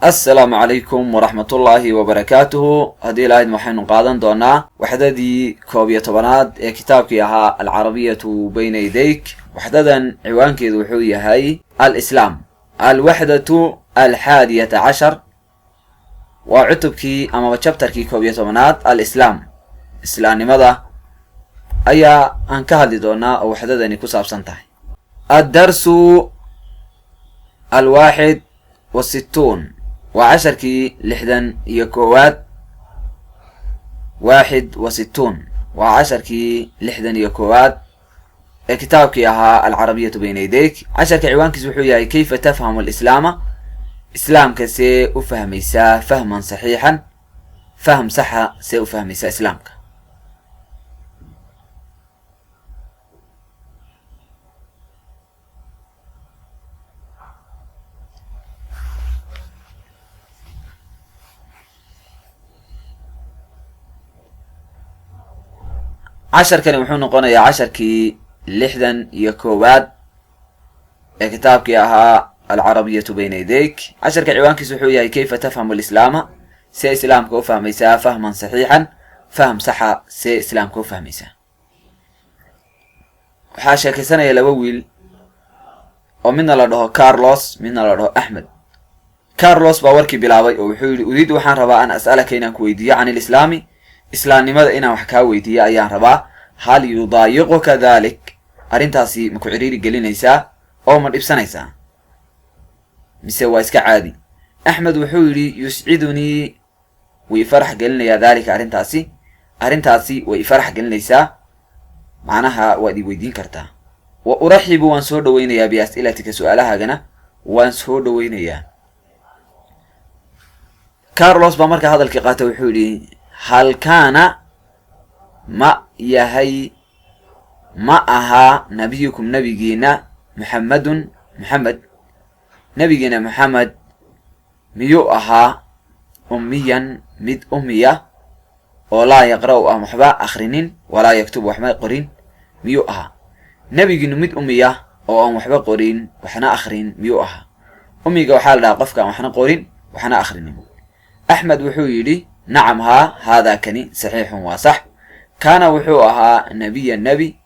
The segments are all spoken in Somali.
Assalaamu calaykum waraxmatullaahi wabarakaatuhu. Haddii lahayd waxaynu qaadan doonaa waxdadii 11aad ee kitaabkii ahaa Alcarabiyatu bayna yadayk. Waxdadan ciwaankeedu wuxuu yahay Alislaam, alwaxdatu 11, waa cutubkii amaba chapterkii 11aad, Alislaam, islaamnimada ayaa aan ka hadli doonaa oo waxdadani ku saabsan tahay. Addarsu 61 waa casharkii 61aad. 61 waa casharkii 61aad ee kitaabkii ahaa Alcarabiyatu bayna yadayk. Casharka ciwaankiis wuxuu yahay kayfa tafhamu alislaama, islaamka see u fahmaysaa, fahman saxiixan, fahm saxa see u fahmaysaa islaamka. Casharkani wuxuu noqonayaa casharkii 61aad ee kitaabkii ahaa Alcarabiyatu bayna yadayk. Casharka ciwaankiis wuxuu yahay kayfa tafhamu alislaama, see islaamka u fahmaysaa, fahman saxiixan, fahm saxa see islaamka u fahmaysaa. Waxaa sheekaysanaya laba wiil oo midna la dhaho Carlos, midna la dhaho Axmed. Carlos baa warkii bilaabay oo wuxuu yidhi: uriidu, waxaan rabaa, an as'alaka, inaan ku weydiiyo, can ilislaami, islaamnimada inaan wax kaa weydiiyo ayaan rabaa. Hal yudaayiquka dalik, arrintaasi ma ku ciriiri gelinaysaa oo ma dhibsanaysaa, mise waa iska caadi? Axmed wuxuu yidhi: yuscidunii, way ifarax gelinayaa, daalika, arrintaasi, arrintaasi way ifarax gelinaysaa, macnaha waad i weydiin kartaa. Wa uraxibu, waan soo dhaweynayaa, bias'ilatika, su-aalahaagana waan soo dhaweynayaa. Carlos baa markaa hadalkii qaatay, wuxuu yidhi: hal kaana, ma yahay, ma ahaa, nabiyukum, nabigiina, Muxammedun, Muxamed, nabigiina Muxamed miyuu ahaa, ummiyan, mid ummiya oo laa yaqra'u, aan waxba akhrinin, walaa yaktubu, waxba qorin miyuu ahaa? Nebigiinu mid ummiya oo aan waxba qorin waxna akhrin miyuu ahaa? Ummiga waxaa la dhahaa qofka aan waxna qorin waxna akhrinin. Axmed wuxuu yidhi: nacam, haa, haadaa, kani, saxiixun, waa sax. Kaana, wuxuu ahaa, nebiya, nebi,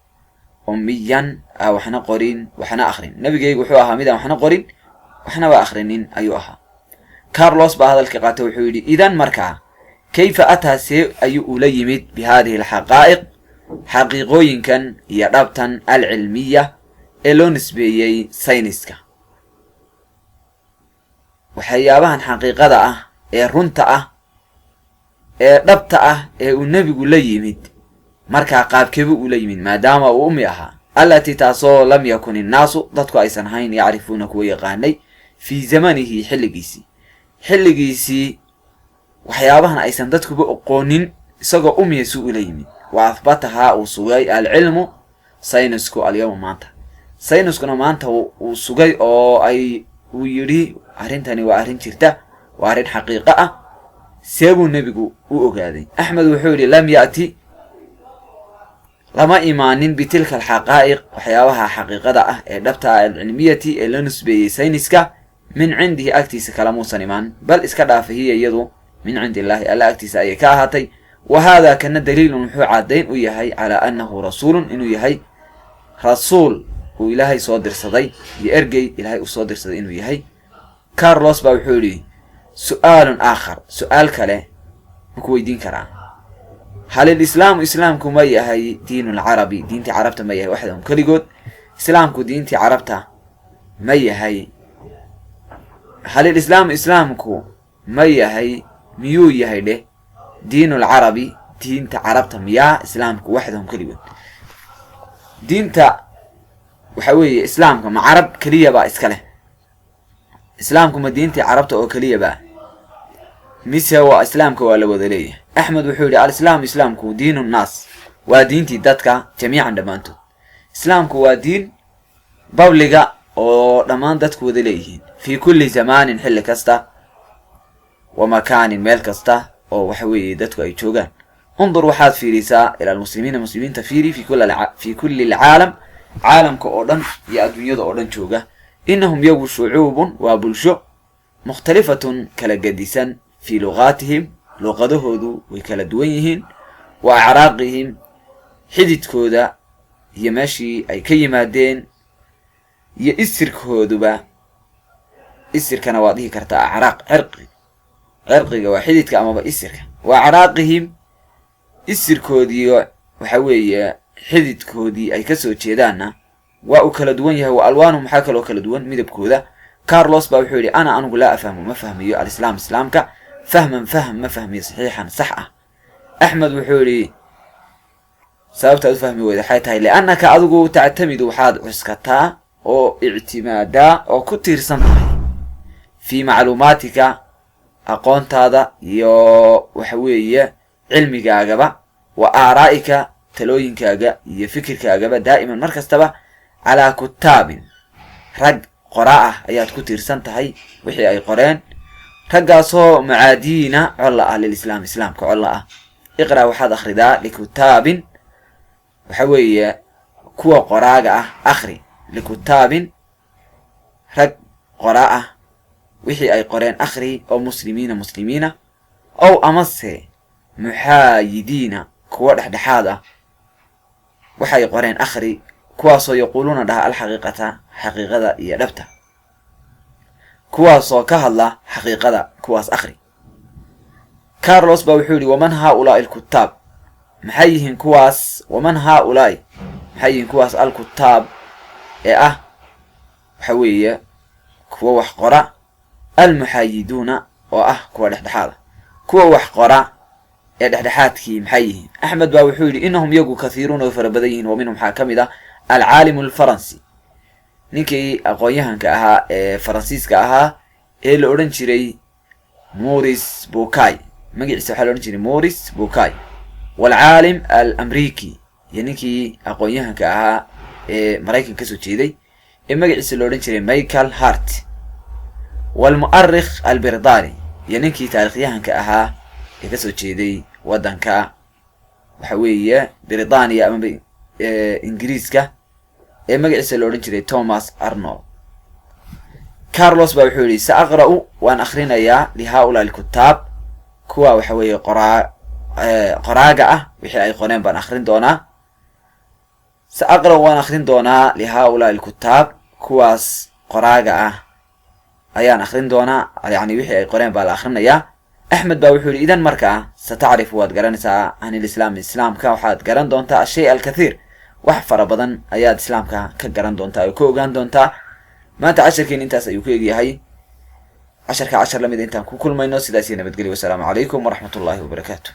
ummiyan, a waxna qorin waxna akhrin. Nebigaygu wuxuu ahaa mid aan waxna qorin waxnaba akhrinin ayuu ahaa. Carlos baa hadalkii qaatay, wuxuu yidhi: idan, markaa, kayfa ataa, see ayuu ula yimid, bi haadihi alxaqaa'iq, xaqiiqooyinkan iyo dhabtan, alcilmiya, ee loo nisbeeyey sayniska, waxyaabahan xaqiiqada ah ee runta ah ee dhabta ah ee uu nebigu la yimid, markaa qaabkeebu ula yimid maadaama uu ummi ahaa? Allatii, taasoo, lam yakun innaasu, dadku aysan ahayn, yacrifuuna, kuwa yaqaanay, fii zamanihi, xilligiisii, xilligiisii waxyaabahan aysan dadkuba oqoonin, isagoo ummiya suu ula yimid? Wa ahbatahaa, uu sugay, alcilmu, saynisku, alyawma, maanta. Sayniskuna maanta uu sugay oo ay uu yidhi arrintani waa arrin jirta, waa arrin xaqiiqo ah. See buu nebigu u ogaaday? Axmed wuxuu yidhi: lam ya'ti, lama imaanin, bitilka alxaqaa'iq, waxyaabaha xaqiiqada ah ee dhabta ah, alcilmiyati, ee la nusbeeyey sayniska, min cindihi, agtiisa kale muusan imaan, bal iska dhaafa, hiya, iyadu, min cindi illaahi, alla agtiisa ayay ka ahaatay. Wa haadaa, kana, daliilun, wuxuu caddayn u yahay, calaa annahu rasuulun, inuu yahay rasuul uu Ilaahay soo dirsaday iyo ergey Ilaahay uu soo dirsaday inuu yahay. Carlos baa wuxuu yidhi: su-aalun aakhar, su-aal kale maku weydiin karaa? Hal ilislaamu, islaamku ma yahay, diinulcarabi, diintii carabta ma yahay, waxdahum, keligood? Islaamku diintii carabta ma yahay? Hal ilislaamu, islaamku ma yahay, miyuu yahay dheh, diinulcarabi, diinta carabta miyaa islaamku, waxdahum, keligood? Diinta waxa weeye islaamka ma carab keliya baa iska leh? Islaamku ma diintii carabta oo keliya baa, mise waa islaamka waa la wada leeyahay? Axmed wuxuu yidhi: alislaamu, islaamku, diinu nnaas, waa diintii dadka, jamiican, dhammaantood. Islaamku waa diin babliga oo dhammaan dadku wada leeyihiin, fii kulli zamaanin, xilli kasta, wa makaanin, meel kasta oo waxa weeye dadku ay joogaan. Undur, waxaad fiirisaa, ila almuslimiina, muslimiinta fiiri, fi kulli alcaalam, caalamka oo dhan iyo adduunyada oo dhan jooga. Inahum, yagu, shucuubun, waa bulsho. Mukhtalifatun, kala gedisan, fii lugaatihim, luqadahoodu way kala duwan yihiin, wa acraaqihim, xididkooda iyo meeshii ay ka yimaadeen iyo isirkooduba. Isirkana waad dhihi kartaa acraaq, cirqi, cirqiga waa xididka amaba isirka. Wa acraaqihim, isirkoodiiyo waxa weeye xididkoodii ay kasoo jeedaanna waa uu kala duwan yahay. Wa alwaanhum, maxaa kaloo kala duwan? Midabkooda. Carlos baa wuxuu yidhi: ana, anigu, laa afahmu, ma fahmiyo, alislaam, islaamka, fahman, fahm ma fahmiyo, saxiixan, sax ah. Axmed wuxuu yidhi: sababtaad u fahmi weyda waxay tahay liannaka, adigu, tactamidu, waxaad cuskataa oo ictimaadaa oo ku tiirsan tahay, fii macluumaatika, aqoontaada iyo waxa weeye cilmigaagaba, wa aaraa'ika, talooyinkaaga iyo fikirkaagaba, daa'iman, mar kastaba, calaa kutaabin, rag qoraa ah ayaad ku tiirsan tahay, wixii ay qoreen, raggaasoo mucaadiina, colla ah, lilislaam, islaamka colla ah. Iqra', waxaad akhridaa, likutaabin, waxa weeye kuwa qoraaga ah akhri, likutaabin, rag qoraa ah wixii ay qoreen akhri, oo muslimiina, muslimiina, ow amase muxaayidiina, kuwa dhexdhexaad ah, waxay qoreen akhri, kuwaasoo yaquuluuna, dhaha, alxaqiiqata, xaqiiqada iyo dhabta, kuwaasoo ka hadla xaqiiqada, kuwaas akhri. Carlos baa wuxuu yidhi: waman haaulaai alkutaab? Maxay yihiin kuwaas? Waman haaulaai, maxay yihiin kuwaas, alkutaab, ee ah waxa weeye kuwa wax qora, almuxaayiduuna, oo ah kuwa dhexdhexaada, kuwa wax qora ee dhexdhexaadkii maxay yihiin? Axmed baa wuxuu yidhi: inahum, yagu, kathiiruuna, way fara badan yihiin. Wa minhum, waxaa ka mid ah, alcaalimu alfaransi, ninkii aqoon-yahanka ahaa ee Faransiiska ahaa ee la odhan jiray Maurice Bucaille. Magaciisa waxaa la odhan jiray Maurice Bucaille. Waalcaalim alamriki, iyo ninkii aqoon-yahanka ahaa ee Maraykan kasoo jeeday ee magaciisa la odhan jiray Michael Hart. Waalmu'arikh albirdaani, iyo ninkii taarikhyahanka ahaa ee kasoo jeeday waddanka waxa weeye Britania amaba Ingiriiska ee magaciisa la odhan jiray Thomas Arnold. Carlos baa wuxuu yidhi: sa aqra'u, waan akhrinayaa, lihaulaa alkutaab, kuwa waxa weeye qoraaga ah wixii ay qoreen baan akhrin doonaa. Sa aqra'u, waan akhrin doonaa, lihaulaa alkutaab, kuwaas qoraaga ah ayaan akhrin doonaa, yacni wixii ay qoreen baa la akhrinayaa. Axmed baa wuxuu yidhi: idan, markaa, satacrifu, waad garanaysaa, can ilislaam, islaamka waxaad garan doontaa, ashay alkathiir, wax fara badan ayaad islaamka ka garan doontaa oo ka ogaan doontaa. Maanta casharkeen intaas ayuu ku egyahay. Casharka cashar lamid intaan ku kulmayno, sidaas iyo nabadgelyo. Wasalaamu calaykum waraxmat ullahi wabarakaatu.